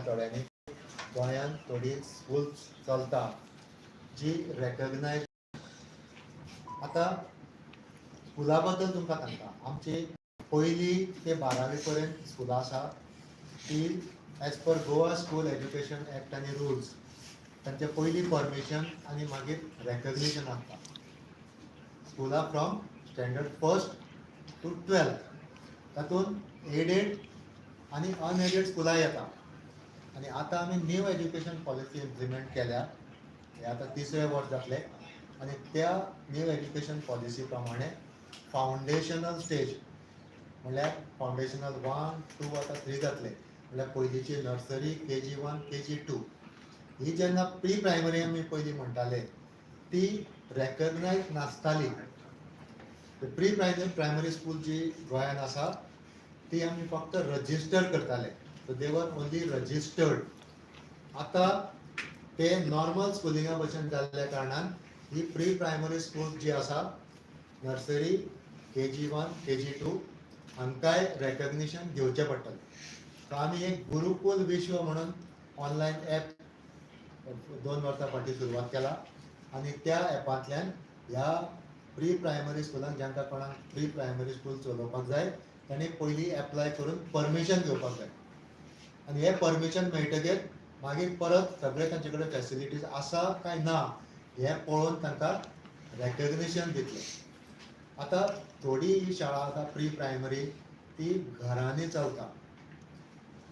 थोड्यांनी, गोंयांत थोडी स्कुल्स चलता जी रेकग्नायज. आतां स्कुला बद्दल तुमकां सांगता. आमची पयली ते 12वी पर्यंत स्कुलां आसा ती as per Goa School Education Act आनी रुल्स तांचे पयली परमिशन आनी मागीर रेकग्निशन आसता. स्कुलां from standard first to 12th, तातूंत एडेड आनी अनएडेड स्कुलां येता. आनी आतां आमी न्यू एज्युकेशन पॉलिसी इम्प्लिमेंट केल्या. हें आतां तिसरें वर्स जातलें आनी त्या न्यू एज्युकेशन पॉलिसी प्रमाणे फावंडेशनल स्टेज म्हणल्यार फावंडेशनल वन, टू, आतां थ्री जातले. म्हणल्यार पयलींची नर्सरी, KG 1, KG 2 ही जेन्ना प्री प्रायमरी आमी पयलीं म्हणटाले ती रेकग्नायज नासताली. प्री प्रायमरी स्कूल जी गोंयांत आसा ती आमी फक्त रजिस्टर करताले, so they were only registered. आतां ते नॉर्मल स्कुलिंगा भशेन जाल्ल्या कारणान ही प्री प्रायमरी स्कूल जी आसा, नर्सरी, KG 1, KG 2, हांकांय रेकग्निशन घेवचें पडटलें. सो आमी एक गुरुकुल विश्व म्हणून ऑनलायन एप 2 वर्सां फाटीं सुरवात केला आनी त्या एपांतल्यान ह्या प्री प्रायमरी स्कुलांक, जांकां कोणाक प्री प्रायमरी स्कूल चलोवपाक जाय, तांणी पयलीं एप्लाय करून परमिशन घेवपाक जाय आनी हें परमिशन मेळटकीर मागीर परत सगळे तांचे कडेन फेसिलिटीज आसा काय ना हें पळोवन तांकां रेकग्निशन दितले. आतां थोडी ही शाळा आसा प्री प्रायमरी, ती घरांनी चलता.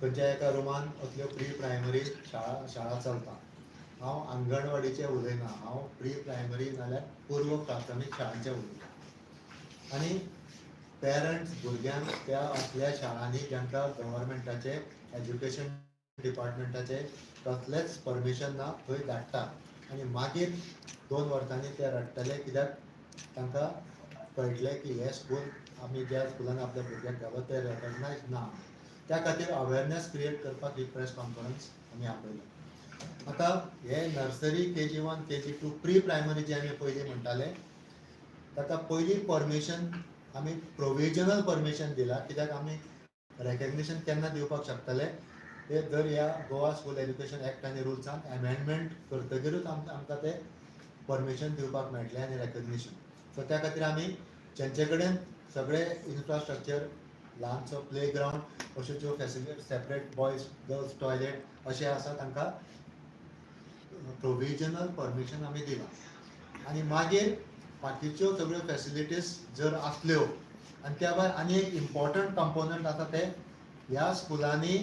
खंयच्या एका रुमान असल्यो प्री प्रायमरी शाळा चलता. हांव अंगणवाडीचें उलयना, हांव प्री प्रायमरी नाल्यार पूर्व प्राथमीक शाळांचें उलयता. आनी पेरंट्स भुरग्यांक त्या असल्या शाळांनी, जांकां गव्हर्मेंटाचे एज्युकेशन डिपार्टमेंटाचे कसलेंच परमिशन ना, थंय धाडटा आनी मागीर 2 वर्सांनी ते रडटले, कित्याक तांकां कळटलें की हें स्कूल आमी ज्या स्कुलान आपल्या भुरग्यांक घालो ते रेकग्नायज ना. त्या खातीर अवेरनेस क्रिएट करपाक ही प्रेस कॉन्फरन्स आमी आपयल्या. आतां हे nursery, KG 1, KG 2, pre primary जे आमी पयलीं म्हणटाले, ताका पयलीं परमिशन आमी प्रोविजनल परमिशन दिला, कित्याक आमी रेकग्निशन केन्ना दिवपाक शकतले ते जर ह्या गोवा स्कूल एज्युकेशन एक्ट आनी रुल्सान एमेंडमेंट करतगीरूच आमकां ते परमिशन दिवपाक मेळटलें आनी रेकग्निशन. सो त्या खातीर आमी जेंचे कडेन सगळे इन्फ्रास्ट्रक्चर, ल्हानसो प्ले ग्रावंड, अश्यो ज्यो facility, separate boys girls toilet अशें आसा, तांकां प्रोविजनल परमिशन आमी दिलां. आनी मागीर बाकीच्यो सगळ्यो फेसिलिटीज जर आसल्यो आनी त्या भायर आनी एक इम्पॉर्टंट कंपोनंट आसा, ते ह्या स्कुलांनी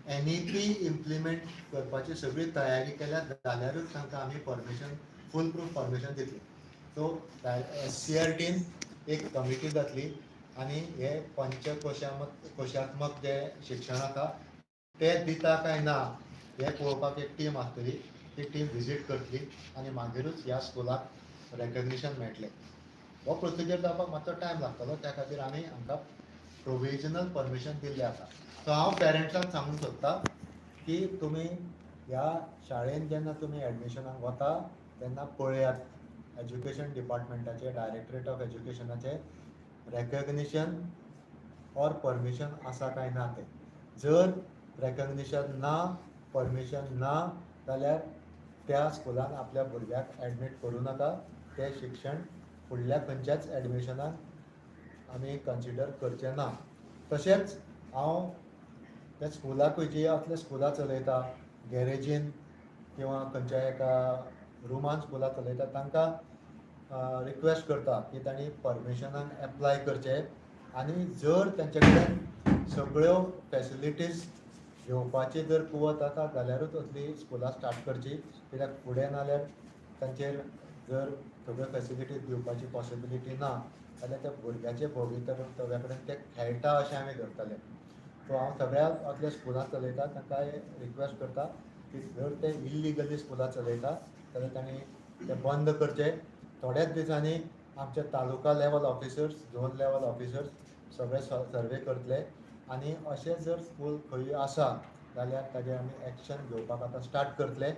एनईपी इम्प्लिमेंट करपाची सगळी तयारी केल्या जाल्यारूच तांकां आमी परमिशन, फूल प्रूफ परमिशन दितले. सो एससीईआरटीन एक कमिटी जातली आनी हे पंचकोशात्मक कोशात्मक जे शिक्षण आसा ते दिता काय ना हें पळोवपाक एक टीम आसतली. ती टीम विजीट करतली आनी मागीरूच ह्या स्कुलाक रेकग्निशन मेळटलें. हो प्रोसिजर जावपाक मातसो टायम लागतलो. त्या खातीर आमी हांकां प्रोविजनल परमिशन दिल्लें आसा. सो हांव पेरंट्सांक सांगूंक सोदता की तुमी ह्या शाळेन जेन्ना तुमी एडमिशनाक वता तेन्ना पळयात, एज्युकेशन डिपार्टमेंटाचे, डायरेक्टरेट ऑफ एज्युकेशनाचे रेकग्निशन ऑर परमिशन आसा काय ना तें. जर रेकग्निशन ना, परमिशन ना जाल्यार त्या स्कुलान आपल्या भुरग्याक एडमीट करूं नाका. तें शिक्षण फुडल्या खंयच्याच एडमिशनाक आमी कन्सिडर करचे ना. तशेंच हांव त्या स्कुलाकूय, जी असले स्कुलां चलयता, गॅरेजीन किंवा खंयच्याय एका रुमान स्कुलां चलयता, तांकां रिक्वेस्ट करता की तांणी परमिशनाक एप्लाय करचें आनी जर तांचे कडेन सगळ्यो फेसिलिटीज घेवपाची जर कुवत आसा जाल्यारूच असली स्कुलां स्टार्ट करची, कित्याक फुडें नाल्यार तांचेर जर सगळ्यो फेसिलिटीज दिवपाची पॉसिबिलिटी ना जाल्यार त्या भुरग्याचे भवितव्या कडेन ते खेळटा अशें आमी धरतले. सो हांव सगळ्या असल्या स्कुलां चलयता तांकां रिक्वेस्ट करता की जर ते इल्लिगली स्कुलां चलयता जाल्यार तांणी ते बंद करचे. थोड्याच दिसांनी आमचे taluka level officers, zone level officers सगळे सर्वे करतले आनी अशें जर स्कूल खंयूय आसा जाल्यार ताजेर आमी एक्शन घेवपाक आतां स्टार्ट करतले,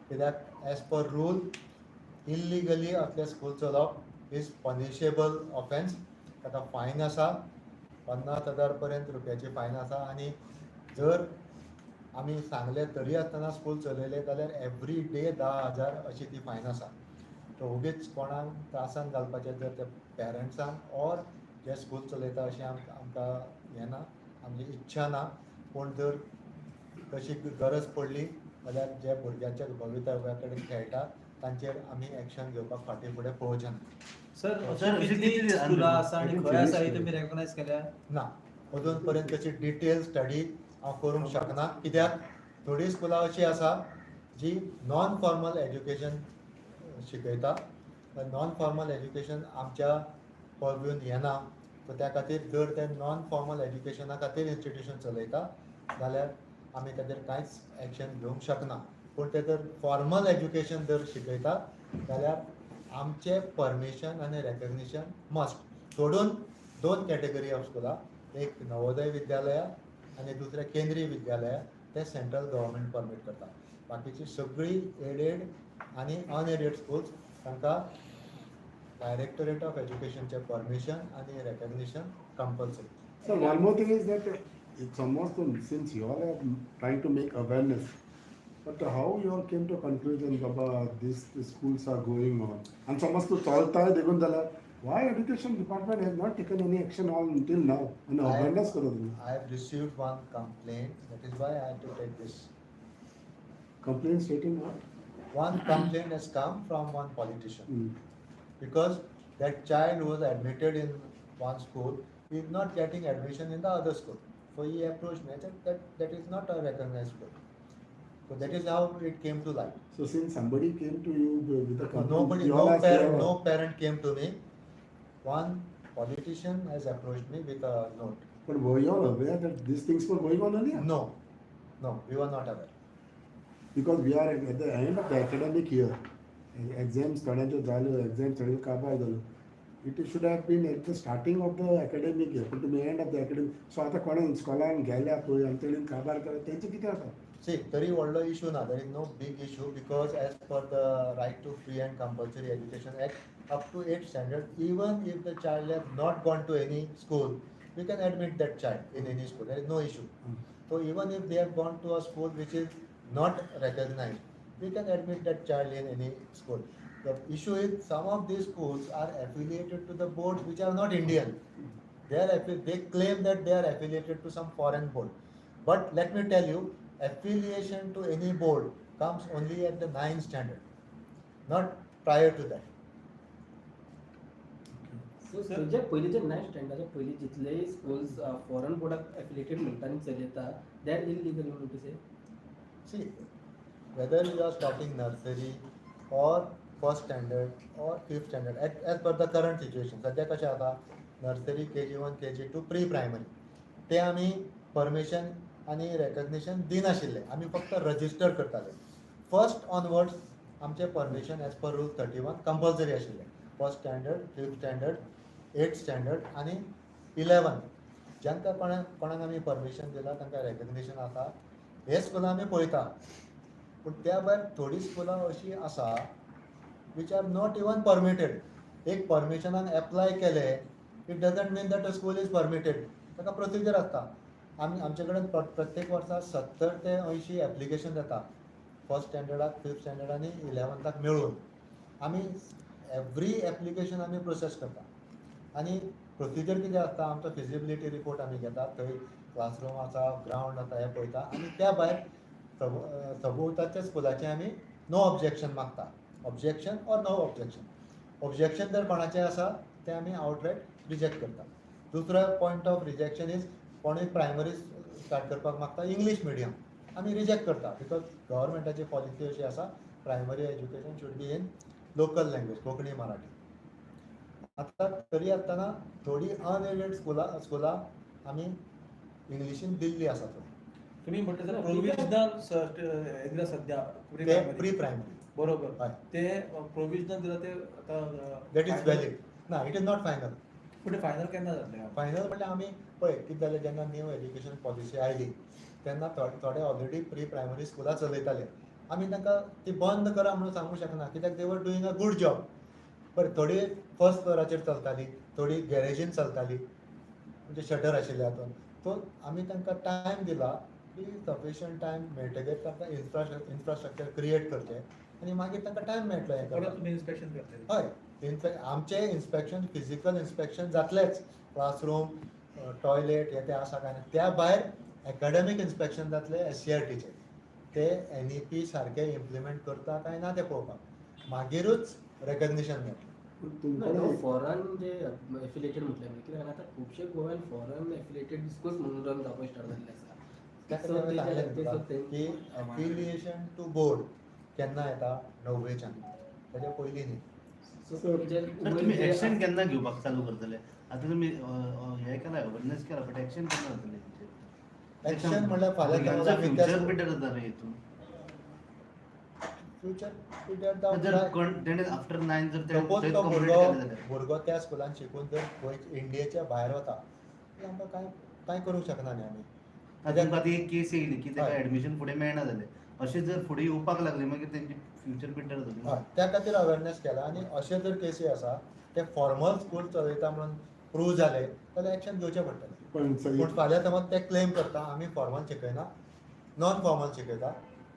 कित्याक एज पर रूल इल्लिगली असलें स्कूल चलोवप is punishable offence. ताका फायन आसा, 50,000 पर्यंत रुपयाची फायन आसा. आनी जर आमी सांगले तरी आसतना स्कूल चलयले जाल्यार एवरी डे 10,000 अशी ती फायन आसा. सो ओगीच कोणाक त्रासान घालपाचें जर ते पेरंट्सांक ऑर जे स्कूल चलयता अशें आमकां हें ना, आमची इच्छा ना. पूण जर तशी गरज पडली जाल्यार जे भुरग्यांच्या भवितव्या कडेन खेळटा तांचेर आमी एक्शन घेवपाक फाटीं फुडें पळोवचे ना. सर, सर, अशी कितली कितली स्कुलां आसा आनी खंय आसा ही कितली? तुमी रेकॉग्नायज केल्या? ना, अजून पर्यंत तशी डिटेल स्टडी हांव करूंक शकना, कित्याक थोडीं स्कुलां अशीं आसा जी नॉन फॉर्मल एज्युकेशन शिकयता. नॉन फॉर्मल एज्युकेशन आमच्या पर्व्यून येना. सो त्या खातीर जर ते नॉन फॉर्मल एज्युकेशना खातीर इन्स्टिट्यूशन चलयता जाल्यार आमी ताजेर कांयच एक्शन घेवंक शकना. पूण ते जर फॉर्मल एज्युकेशन जर शिकयता जाल्यार आमचें परमिशन आनी रेकग्निशन मस्ट. सोडून दोन कॅटेगरी ऑफ स्कुलां, एक नवोदय विद्यालया आनी दुसरें केंद्रीय विद्यालया, ते सेंट्रल गव्हर्मेंट परमीट करता. बाकीची सगळीं एडेड आनी अनएडेड स्कूल्स तांकां डायरेक्टोरेट ऑफ एज्युकेशनचें परमिशन आनी recognition compulsory. Sir, one more thing is that it's almost since you all are trying to make awareness, but how you all came to conclusion, Baba, these the schools are going on? And समज तूं चलताय देखून जाल्यार why education department has not taken any action on until now? And awareness करत तुमी. I have received one complaint, that is why I had to take this. Complaint stating what? One complaint has come from one politician because that child who was admitted in one school is not getting admission in the other school. So he approached me and said that that is not a recognized school. So that is how it came to light. So since somebody came to you with a complaint, Nobody, you all no are parent, clear. No parent came to me. One politician has approached me with a note. But were you all aware that these things were going on earlier? No, we were not aware. Because we are at the end of the academic year. Exams थोड्यांच्यो जाल्यो, exams थोड्यो काबार जाल्यो. It should have been at the starting of the academic year, पण तुमी end of the academic. So आतां कोणें स्कॉलान गेल्या पळय आनी तेणेन काबार केला तेंचें कितें जाता? See, तरी व्हडलो इशू ना, there is no big issue because as per the Right to Free and Compulsory Education Act, up to 8th standard, even if the child has not gone to any school, we can admit that child in any school. There is no issue. So even if they have gone to a school which is not recognized, we can admit that child in any school. The issue is some of these schools are affiliated to the boards which are not Indian. They claim that they are affiliated to some foreign board. But let me tell you, affiliation to any board comes only at the 9th standard, not prior to that. So तुजे पयलींचे ninth स्टँडर्डाच्या पयलीं जितलेय schools फॉरन बोर्डाक affiliated म्हणटा आनी चलयता, that illegal you to say? See, whether you are starting nursery or first standard or fifth standard, as per the current situation, सध्या कशें आसा, nursery, KG 1, KG 2, pre primary, ते आमी परमिशन आनी रेकग्निशन दिनाशिल्ले, आमी फक्त रजिस्टर करताले. फर्स्ट ऑनवर्ड्स आमचें permission as per rule 31 compulsory आशिल्लें. First standard, fifth standard, eighth standard आनी 11. जांकां कोणाक कोणाक आमी परमिशन दिलां तांकां रेकग्निशन आसा, हे स्कुलां आमी पळयता. पूण त्या भायर थोडीं स्कुलां अशीं आसा which are not even permitted. एक परमिशनाक एप्लाय केलें, it doesn't mean that a school is permitted. ताका प्रोसिजर आसता. आमी आमचे कडेन प्रत्येक वर्सा 70 ते 80 एप्लिकेशन जाता, फर्स्ट स्टँडर्डाक, फिफ्थ स्टँडर्ड आनी इलेवन्थाक मेळून. आमी एवरी एप्लिकेशन आमी प्रोसेस करता आनी प्रोसिजर कितें आसता, आमचो फिजिबिलिटी रिपोर्ट आमी घेतात, थंय क्लासरूम आसा, ग्रावंड आसा हें पळयता आनी त्या भायर सभोवताच्या स्कुलाचें आमी नो ऑब्जेक्शन मागता, objection or no objection. Objection जर कोणाचें आसा तें आमी आवटरायट रिजेक्ट करता. दुसरो पॉयंट ऑफ रिजेक्शन is कोणूय प्रायमरी स्टार्ट करपाक मागता इंग्लीश मिडियम, आमी रिजेक्ट करता because गव्हर्मेंटाची पॉलिसी अशी आसा, primary education should be in local language, Konkani, Marathi. आतां तरी आसतना थोडीं अनएडेड स्कुलां आमी इंग्लिशीन दिल्ली आसा थोडी. तुम्ही म्हटलं सर, प्रोव्हिजनल हे दिला सध्या. ते प्री प्रायमरी. बरोबर. हय. ते प्रोव्हिजनल दिला ते आता That is valid ना, it is not final. पुढे फायनल केन्ना जातले? फायनल म्हणल्यार आमी पळय कितें जालें, जेन्ना न्यू एज्युकेशन पॉलिसी आयली तेन्ना थोडे ऑलरेडी प्री प्रायमरी स्कुलां चलयताले. आमी तांकां ती बंद करा म्हणून सांगूंक शकना कित्याक they were doing a good job. बरें, थोडी फर्स्ट फ्लोराचेर चलताली, थोडी गॅरेजीन चलताली, म्हणजे शटर आशिल्ले हातून. सो आमी तांकां टायम दिला. की सफिशियंट टायम मेळटगीर तांकां इन्फ्रास्ट्रक्चर क्रिएट करचें आनी मागीर तांकां टायम मेळटलो हें परत करपाक. तुमी इन्स्पेक्शन करतले. हय, इनफॅक्ट आमचें इन्स्पेक्शन, फिजिकल इन्स्पेक्शन जातलेंच, क्लासरूम, टॉयलेट हे ते आसा काय ना. त्या भायर एकाडेमीक इन्स्पेक्शन जातलें एससीआरटीचें, ते एनईपी सारकें इम्प्लिमेंट करता काय ना तें पळोवपाक, मागीरूच रेकग्निशन मेळटलें. पूण ना, तुमकडे फॉरन जे एफिलिएटेड म्हटलें आमी, कित्याक आतां खुबशे गोव्यान फॉरन एफिलिएटेड स्कूल्स म्हणून रन जावपाक स्टार्ट जाल्ले आसा. त्या So खातीर हांवें सांगलें ते तुका की एफिलिएशन टू बोर्ड केन्ना येता, णव्वेच्यान, ताच्या पयलीं न्ही. So Sir, तेजेर सर, तुम्ही वयर जे ऍक्शन केन्ना घेवपाक चालू करतले? आतां तुमी हें केला, अवेरनेस केला, बट ऍक्शन केन्ना जातलें तेंचेर? एक्शन म्हणल्यार फाल्यां भुरग्यांचो आमी त्या फ्युचर बेटर जाता न्ही हितून. फ्युचर बेटर जर कोण तेणे आफ्टर नायन जर तेणे सपोज थंय तो कंप्लीट भुरगो केलें जाल्यार भुरगो त्या स्कुलान शिकून जर गोंय इंडियेच्या भायर वता जाल्यार आमकां कांय कांय करूंक शकना न्ही आमी. आतां तुमकां आतां एक केस येयली की ताका हय. एडमिशन फुडें मेळना जालें, अशें जर फुडें येवपाक लागलें मागीर तेंचे फ्युचर बेटर जातलें. हय, त्या खातीर अवेरनेस केला आनी अशे जर केसी आसा ते फॉर्मल स्कूल चलयता म्हणून प्रूव जाले जाल्यार एक्शन घेवचें पडटलें. पण सर, पूण फाल्यां समज ते क्लेम करता आमी फॉर्मल शिकयना, नॉन फॉर्मल शिकयता,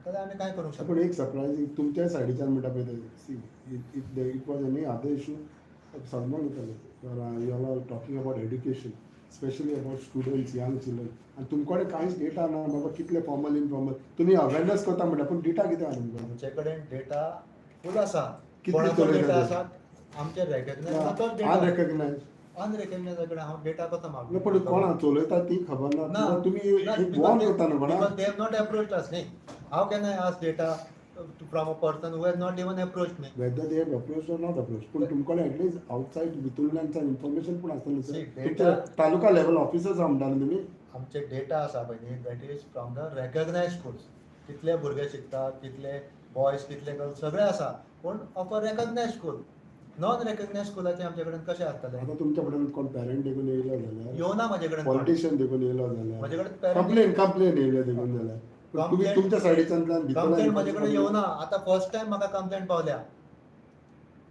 जाल्यार आमी कांय करूंक पूण शकना. एक सरप्रायझींग तुमच्या सायडीच्यान म्हणटा पळय, see, if it was any other issue Salman येताले. You are talking about education, specially about students, young children, आनी तुमकडे कांयच डेटा ना बाबा कितले फॉर्मल इनफॉर्मल. तुमी अवेरनेस करता म्हणटा, पूण डेटा कितें आहा तुमकां? आमचे कडेन डेटा फूल आसा. कितले कोणाचो चलयता डेटा ते? आसा आमचे रेकग्नायज तोच डेटा. अनरेकग्नायज. अनरेकग्नायजा कडेन हांव डेटा कसो मागूं? पूण कोणा चलयता ती खबर ना. ना. तुमी एक वॉर्न करता न्हू कोणा. Because they have not approached us न्ही. How can I ask data from a person who has not even approached me? Whether they have approach or not approach, पूण तुमकडे एटलीस्ट आउटसायड भितूरल्यान इन्फॉर्मेशन पूण आसतलें sir. See, तुमच्या taluka level officers आहा म्हणटा न्हू तुमी. आमचे डेटा आसा पळय न्ही, that is from the recognise schools. कितले भुरगे शिकतात, कितले बॉयज, कितले गर्ल्स, सगळे आसा, पूण of a recognise school. Non recognise स्कुलाचे आमचे कडेन कशें आसतलें? आता तुमच्या फुड्यान कोण पॅरंट देखून येयलो जाल्यार, येवना म्हजे कडेन कोण. पॉलिटिशियन देखून येयलो जाल्यार, म्हजे कडेन parent- complain येयले देखून जाल्यार, पूण तुमी तुमच्या सायडीच्यान कंप्लेंट म्हजे कडेन येवना. आतां फर्स्ट टायम म्हाका कंप्लेंट पावल्या.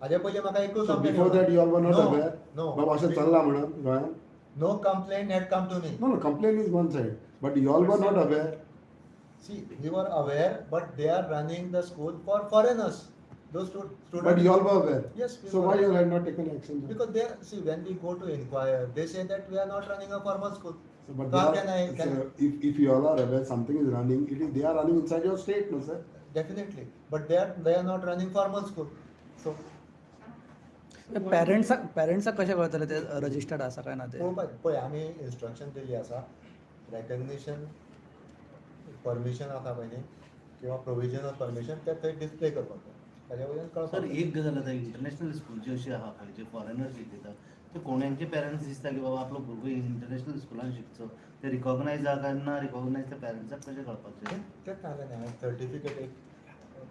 हाजे पयलीं म्हाका एकूय so complaint before that you all were not aware no. बाबा अशें चल्लां म्हणून गोंयान? No complaint had come to me. No, no, complain is one side, but you all were not aware. See, we were aware, but they are running the school for foreigners. Those students. But you all were aware. Yes, we so were why aware. You have not taken action? Because they are, see, when we go to inquire, they say that we are not running a formal school. So, but So they how are, can I, can, so if you all are aware something is running, it is they are running inside your state, no sir? Definitely, but they are not running formal school. So, पॅरंट्साक पॅरंट्साक कशें कळतलें ते registered आसा काय ना ते? पळोवपाक पळय, आमी इन्स्ट्रक्शन दिल्ली आसा, रेकग्निशन परमिशन आसा पळय न्ही, किंवा प्रोविजनल परमिशन ते थंय डिस्प्ले करपाक जाय, ताज्या वयल्यान सर, कळपाक जाय. एक गजाल आतां इंटरनॅशनल स्कूल जी अशी आहा पळय, जे फॉरेनर्स शिकयता, ते कोणाचे पेरंट्स दिसता की बाबा आपलो भुरगो इंटरनॅशनल स्कुलान शिकचो, ते रिकॉग्नायज आहा काय ना रिकॉग्नायज, त्या पेरंट्साक कशें कळपाक जाय? तेच सांगलें न्ही हांवें, सर्टिफिकेट एक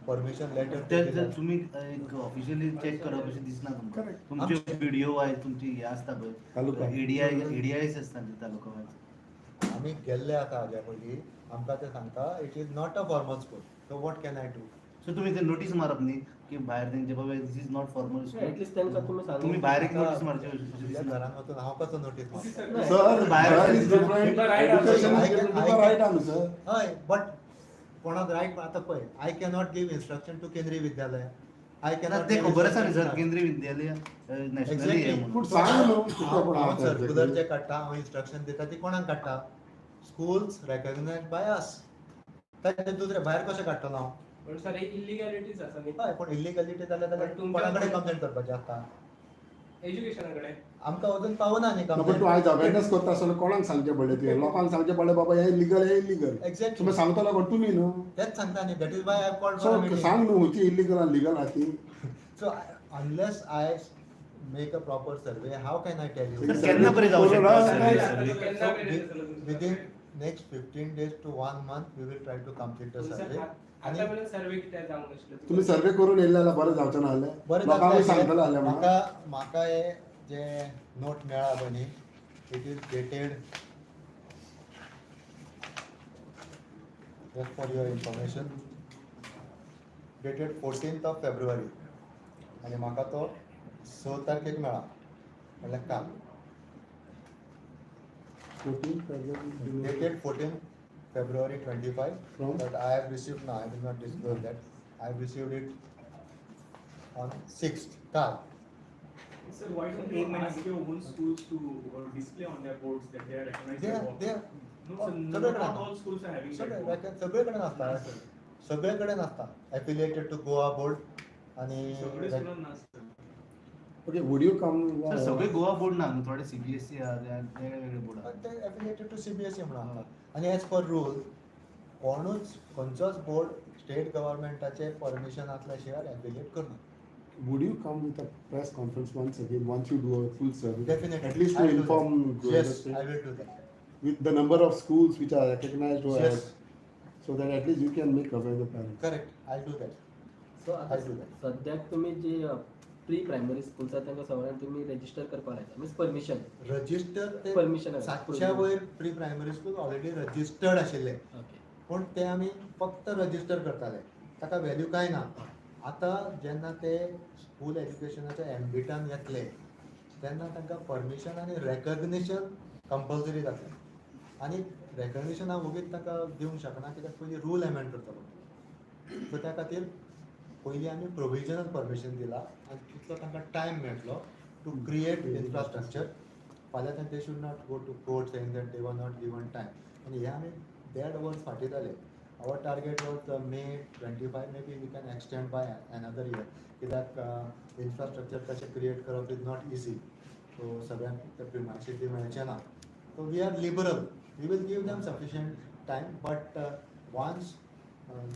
परमिशन लेटर. ते जर तुमी एक ऑफिशियली चॅक करप अशें दिसना तुमकां? Correct. तुमचे व्हिडिओ वायज तुमची हे आसता तालुका. पळय, एडीआय एडीआयस आसता ते तालुका वायज. आमी गेल्ले आसा हाज्या पयलीं, आमकां ते सांगता it is not a formal school, so what can I do? So तुमी ते नोटीस मारप न्ही की भायर तेंचे बाबा this is not formal school? At least तांकां तुमी सांगूं. तुमी भायर एक नोटीस मारची अशें तुज्या दिसना? घरान वचून हांव कसो नोटीस मारता? सर, बाहेर- is different, education is different. तुका रायट आहा न्हू सर? हय, बट कोणाक रायट आतां पळय, I cannot give instruction to Kendriya Vidyalaya, I ना कॅनॉट. ते खबर आसा न्ही सर, केंद्रीय विद्यालय नॅशनली हे म्हणून. पूण सांग न्हू कितें पण हांव आहा तें सर्क्युलर exactly. जे काडटा, हांव इन्स्ट्रक्शन दिता ती कोणाक काडटा? Schools रेकग्नायज by us. ताचे दुसरे भायर कशें काडटलो हांव? पण सर, ही इलिगॅलिटीज आसा न्ही. हय, पूण इलिगलिटी जाल्यार पण जाल्यार तुमच्या- कोणा कडेन कंप्लेन करपाची आसता? एज्युकेशना कडेन. आमकां अजून पावना न्ही ना, पण तूं आयज अवेरनेस करता आसतना कोणाक सांगचें पडलें तुवें? लोकांक सांगचें पडलें बाबा हें इलिगल, हें इलिगल. एक्झॅक्टली. तुमी सांगतलो कोण? तुमी न्हू. तेच सांगता न्ही, that is why I called so for. सांग न्हू खंयची इलिगल आनी लिगल आहा ती. So unless I make a proper survey, how can I tell you? Sir, केन्ना पर्यंत जावं शकता सर्वे? सर्वे केन्ना मेरेन जातलो तुमचो Within survey? Next 15 days to one month we will try to complete the पण सर, सर्वे. आतां पर्यंत सर्वे कित्याक जावंक नाशिल्लो? तुमी सर्वे करून येयले जाल्यार बरें जावचें ना जालें? बरें लोकांकूय जातलें. सांगतले जालें म्हणून. म्हाका हे जे नोट मेळ्ळा पळय न्ही, it is dated, just for your information, dated 14th of February, आनी म्हाका तो 6 तारखेक मेळ्ळा, म्हणल्यार काल. 14 February. Dated 14. February 25. From? But I have received, no, I will not disclose that. I have received it on 6th, काल. Sir, why don't you ask your own schools to display on their boards that they are recognized They by are, board? they are, No, sir, सगळीकडे not all schools are having that board. सगळे सगळीकडे नसता, सगळीकडे नसता. Affiliated two Goa board आणि सगळे स्कुलान नासता. Okay, would you come? Sir सगळे गोवा बोर्ड ना न्हू, थोडे सीबीएसई आहा, ते वेगळे वेगळे बोर्ड आहा. ते एफिलिएटेड टू सीबीएसई म्हणून आसता आनी एज पर रूल कोणूच खंयचोच बोर्ड स्टेट गव्हर्मेंटाचे परमिशन आसल्या शिवाय एफिलिएट करना. Would you come with a press conference once again, once you do a full survey? Definitely. At least to I will do inform that. Yes, the state I will do that. With the number of schools which are recognized or Yes. so that at least you can make aware the parents. Correct, I do that. So आतां I'll do that. सद्याक तुमी जी pre primary schools आहा तांकां सगळ्यांक तुमी register करपाक लायता, मीन्स परमिशन? रजिस्टर ते Permission आसा. 700 वयर pre primary school already registered आशिल्ले. ओके. पूण ते आमी फक्त रजिस्टर करताले, ताका व्हॅल्यू कांय ना. आतां जेन्ना ते स्कूल एज्युकेशनाच्या एम्बिटान येतले तेन्ना तांकां परमिशन आनी रेकग्निशन कंपल्सरी जातलें. आनी रेकग्निशन हांव वगीत तांकां दिवंक शकना, कित्याक पयलीं रूल एमेंड करचो पडटलो. सो त्या खातीर पयलीं आमी प्रोविजनल परमिशन दिला आनी तितलो तांकां टायम मेळटलो टू क्रिएट इन्फ्रास्ट्रक्चर. फाल्यां they should not go to court saying that they were not given time. आनी हे आमी देड वर्स फाटीं जाले. Our target was May 25. Maybe we can extend by another year, कित्याक इन्फ्रास्ट्रक्चर तशें क्रिएट करप is not easy. सो सगळ्यांक ते प्रिमायसीस बी मेळचें ना. So we are liberal, we will give them sufficient time, but once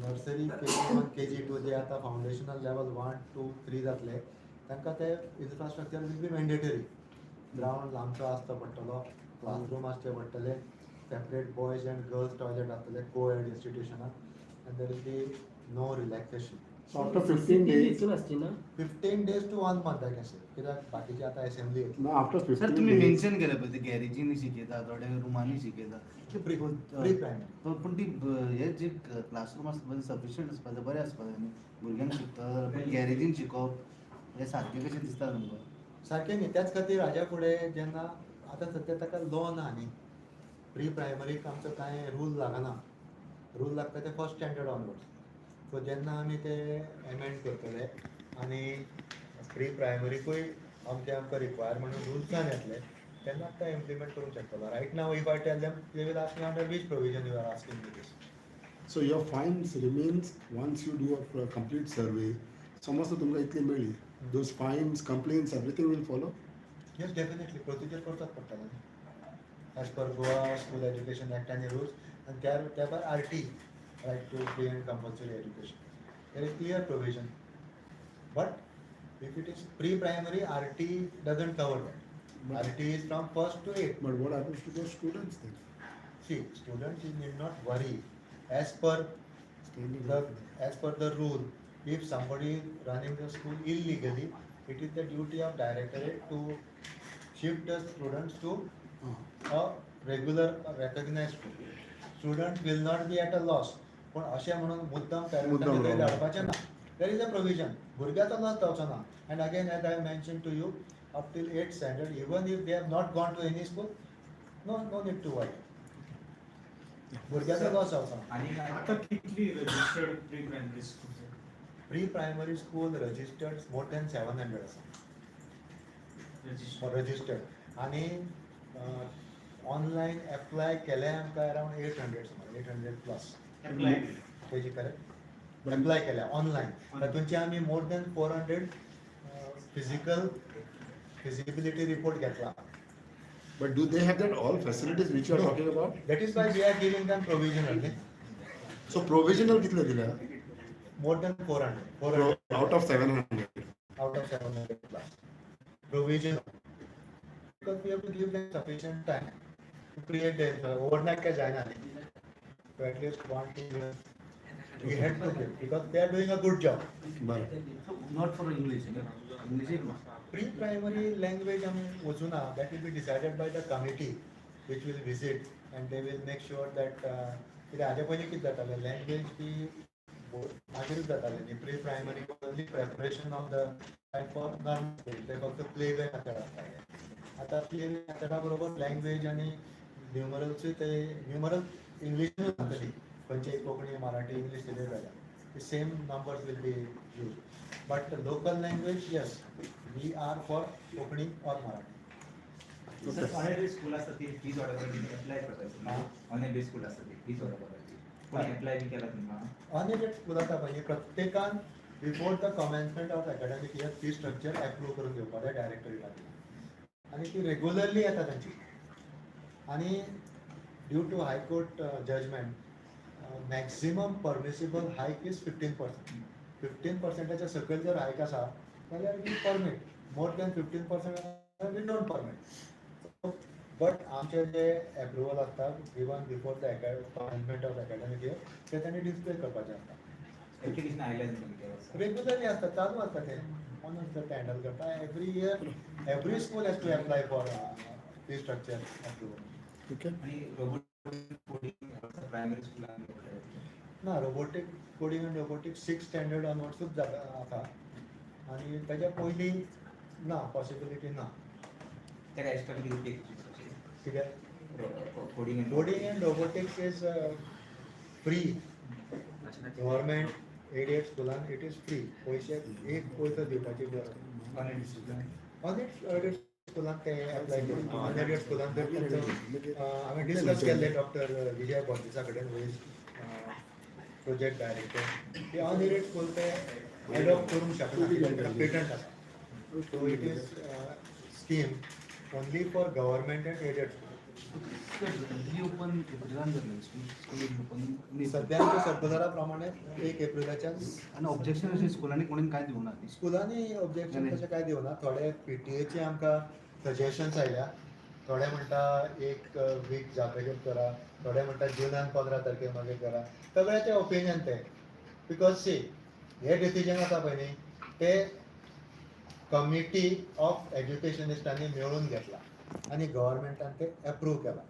nursery, KG 1, KG 2 जे आतां फावंडेशनल level 1, 2, 3 जातले, तांकां ते infrastructure will be mandatory. Ground लांबचो आसचो पडटलो, क्लासरूम आसचे पडटले, separate boys and girls toilet आसतले को add इन्स्टिट्युशनाक, and there will be no relaxation. So after 15 days, हितून आसची ना? 15 days to one month I can say, कित्याक बाकीची आतां असेंब्ली येतली. Now after sir 15 तुमी days, mention केलें पळय, ते गॅरेजींनी शिकयता, थोडे रुमांनी शिकयता. Pre pre primary. पूण ती हे जे क्लासरूम आसता पळय, सफिशियंट आसपा जाय, बरें आसपा जाय न्ही भुरग्यांक शिकता जाल्यार. पूण गॅरेजीन शिकोवप हें सारकें कशें दिसता तुमकां? सारकें न्ही. त्याच खातीर हाज्या फुडें जेन्ना आतां सद्या ताका लॉ ना न्ही, प्री प्रायमरीक आमचो कांय रूल लागना. रूल लागता ते फर्स्ट स्टँडर्ड ऑनवर्ड्स. सो जेन्ना आमी ते एमेंड करतले आनी प्री प्रायमरीकूय आमचे आमकां रिक्वायरमेंट रुल्सान येतले तेन्ना ते इम्प्लिमेंट करूंक शकतलो. Right now if I tell them, they will ask me under which provision you are asking me this. So your fines remains once you do a complete survey. समज तर तुमकां इतली मेळ्ळी, those fines, complaints, everything will follow? Yes, definitely. Procedure करचोच पडटलो न्ही as per Goa School Education Act आनी rules, आनी त्या त्या भायर RTE, right to free and compulsory education, there is clear provision. But if it is pre primary, RTE doesn't cover that. RTE is from first to eight. But what happens to those students then? See, students, you need not worry. As per Standard the as per the rule, if somebody is running the school illegally, it is the duty of directorate to shift the students to a regular recognized school. Student will not be at a loss. पूण अशें म्हणून मुद्दम मुद्दाम पॅरंटांनी थंय रावप. धाडपाचें ना. There is a provision. भुरग्याचो लॉस जावचो ना. And again, as I mention to you, up till eight standard, even if they have not gone to any school, no need to worry. भुरग्याचो लॉस जावचो ना. आणि आता कितली registered pre primary school? Pre primary school registered more than 700 आसा. Registered. Registered आनी online apply केले आमकां अरावंड 800 सुमार, 800 प्लस. अप्लाय. तेजी करेक्ट एप्लाय केल्या ऑनलायन. तातूंचे आमी more than 400 physical feasibility report घेतला. But do they have that all facilities which you are No. talking about? That is why we are giving them provisional. So provisional कितले दिल्या? More than 400, 400. Out of 700. Out of 700 plus. Provisional. Because we have to give them sufficient time to create the overnight काय जायना न्ही. So at least 1, 2 years we had to give because they are doing a good job. बरें. Not for English, इंग्लिशीक ना. Pre-primary language आमी वचूना, that will be decided by the committee which will visit, and they will make sure that कित्याक हाजे पयलीं कितें जातालें, language बी मागीरूच जातालें न्ही. Pre primary only preparation of the for normal, ते फक्त प्ले वे मेथड आसताले. आतां प्ले वे मेथडा बरोबर लँग्वेज आनी न्युमरल्सूय, ते न्युमरल इंग्लिशीन सांगतली, खंयचे कोंकणी, मराठी, इंग्लीश कितें जाल्यार same numbers will be use, but local language, yes, we are for Konkani or Marathi. Sir, unaided school आसता ती फीज ऑर्डर एप्लाय करता. अनएडेड स्कूल आसता ती फीज ऑर्डर करपाची, कोणी एप्लाय बी केला तुमकां? अनएडेड स्कूल आसा पळय, प्रत्येकान before the commencement of academic year fee structure approve करून घेवपाक जाय डायरेक्टरेटान आनी ती रेगुलरली येता तांची. आनी due to high court judgment, maximum permissible hike is 15%. 15 पर्संटाच्या सकयल जर हायक आसा जाल्यार we permit, more than 15% we don't permit. But आमचे जे एप्रुवल आसता given before the commencement of academic year, ते तांणी डिस्प्ले करपाचे आसता. एप्लिकेशन आयलें तुमकां? रेग्युलरली आसता, चालू आसता ते, मनोज सर ते हँडल करता. Every year every school has to apply for fee structure approval. Okay. आणि रोबोटिक कोडिंग प्रायमरी स्कुलान? ना, robotic coding and robotic six standard ऑनवर्ड्सूच जाता आसा आनी ताच्या पयलीं ना, पॉसिबिलिटी ना. ताका एक्स्ट्रा कितें पे? कित्याक? Coding and Coding and robotics is free. Government aided स्कुलान it is free. पयशे, एक पयसो दिवपाची गरज अनएडेड स्कुलान? अनएडेड स्कुलान ते एप्लाय करून, अनएडेड स्कुलान जर तांचो हांवें डिस्कस केल्लें डॉक्टर विजय बॉर्जिसा कडेन, who is project director, की अनएडेड स्कूल ते एडॉप्ट करूंक शकना, पेटंट आसा. So it is scheme only for government and aided school. Reopen एप्रिलान जातलें स्कूल? School reopen? सद्या आमच्या सर्कुलरा प्रमाणे 1 एप्रिलाच्यान. आनी ऑब्जेक्शन अशें स्कुलांनी कोणीन कांय दिवना न्ही? स्कुलांनी ऑब्जेक्शन तशें कांय दिवना. थोडे पीटीएचे आमकां सजेशन्स आयल्या. थोडे म्हणटा एक वीक जातकीर करा, थोडे म्हणटा जुनान 15 तारखेर मागीर करा. सगळ्याचे ओपिनियन ते, because सी, हे डिसिजन आसा पळय न्ही, ते कमिटी ऑफ एज्युकेशनिस्टांनी मेळून घेतला आनी गव्हर्मेंटान ते एप्रूव केला.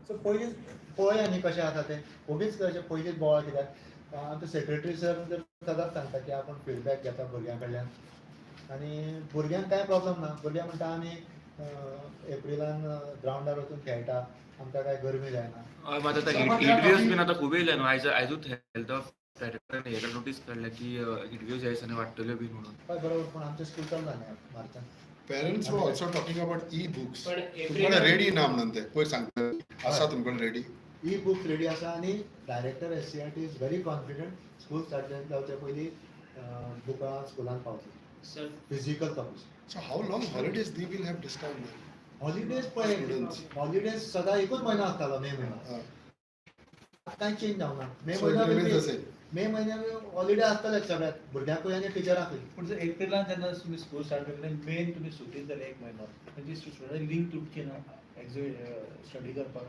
सो पयलींच पळोवया न्ही कशें आसा तें. ओगीच अशें पयलींच बोवाळ कित्याक? आमचो सेक्रेटरी सर जर सदांच सांगता की आपूण फिडबॅक घेता भुरग्यां कडल्यान आनी भुरग्यांक कांय प्रॉब्लम ना. भुरग्यां म्हणटा, आमी एप्रिलान ग्रावंडार वचून खेळटा, आमकां कांय गरमी जायना. हय, मात आतां हिट वेव्स बीन आतां खूब येयल्या न्हू. आयज आयजूच हेल्थ ऑफ डायरेक्टरान हेका नोटीस काडल्या की हिट वेव्स ह्या दिसांनी वाडटल्यो बीन म्हणून. हय, बरोबर, पूण आमचें स्कूल चलना न्ही मार्चान. Parents were also talking about e-books. पण तुमकडे रेडी ना म्हणून ते पयर सांगता, आसा तुमकडे रेडी? ई बुक्स रेडी आसा आनी director SCERT is very confident, school start जावचे पयलीं बुकां स्कुलान पावतली. Sir, physical copies. So how long holidays they will have this time? Holidays पळय, Students. Holidays सदां एकूच म्हयनो आसतालो, मे म्हयनो. कांय चेंज जावना मे So it म्हयनो. remains the same. मे म्हयन्याक हॉलिडे आसतले सगळ्यात भुरग्यांकूय आनी टिचरांकूय. पूण जर एप्रिलान जेन्ना तुमी स्कूल स्टार्ट केलें, मेन तुमी सुटी जाली एक म्हयनो, म्हणजे स्टुडंट लिंक तुटची ना एक्झि स्टडी करपाक?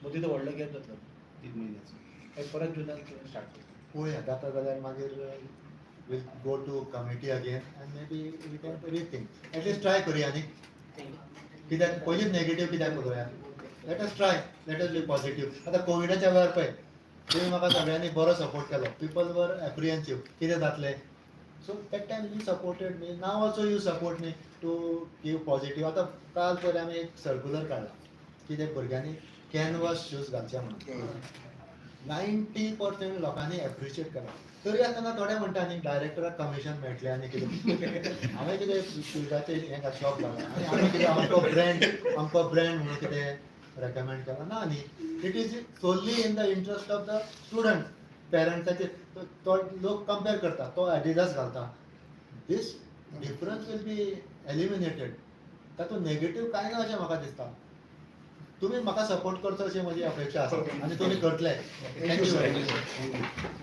मदीं तो व्हडलो गॅप जातलो. एक म्हयन्याचो. मागीर परत जुनान तुमी स्टार्ट करता. पळोवया, जाता जाल्यार मागीर we'll go to committee again and maybe we can rethink. At least try करुया न्ही. कित्याक पयलींच नेगेटीव कित्याक उलोवया? Let us try, let us be positive. आतां कोविडाच्या वेळार पळय, तुमी म्हाका सगळ्यांनी बरो सपोर्ट केलो. People were apprehensive, कितें जातलें. So that time you supported me, now also you support me to give positive. आतां काल पयर आमी एक सर्कुलर काडला की ते भुरग्यांनी कॅनवास शूज घालचे म्हणून. 90% लोकांनी एप्रिशिएट केला. तरी आसतना थोडे म्हणटा न्ही, डायरेक्टराक कमिशन मेळटलें आनी कितें. हांवें कितें शूजाचें हें शॉप घाला आनी आमी कितें अमको ब्रँड म्हणून कितें रेकमेंड केला ना न्ही. It is solely in the interest of the student. पेरंट्साचे तो लोक कंपेर करता, तो एडिडास घालता. This difference will be eliminated. तातूंत नेगेटीव कांय ना अशें म्हाका दिसता. तुमी म्हाका सपोर्ट करचो अशी म्हजी अपेक्षा आसा आनी तुमी करतले. Thank you very much.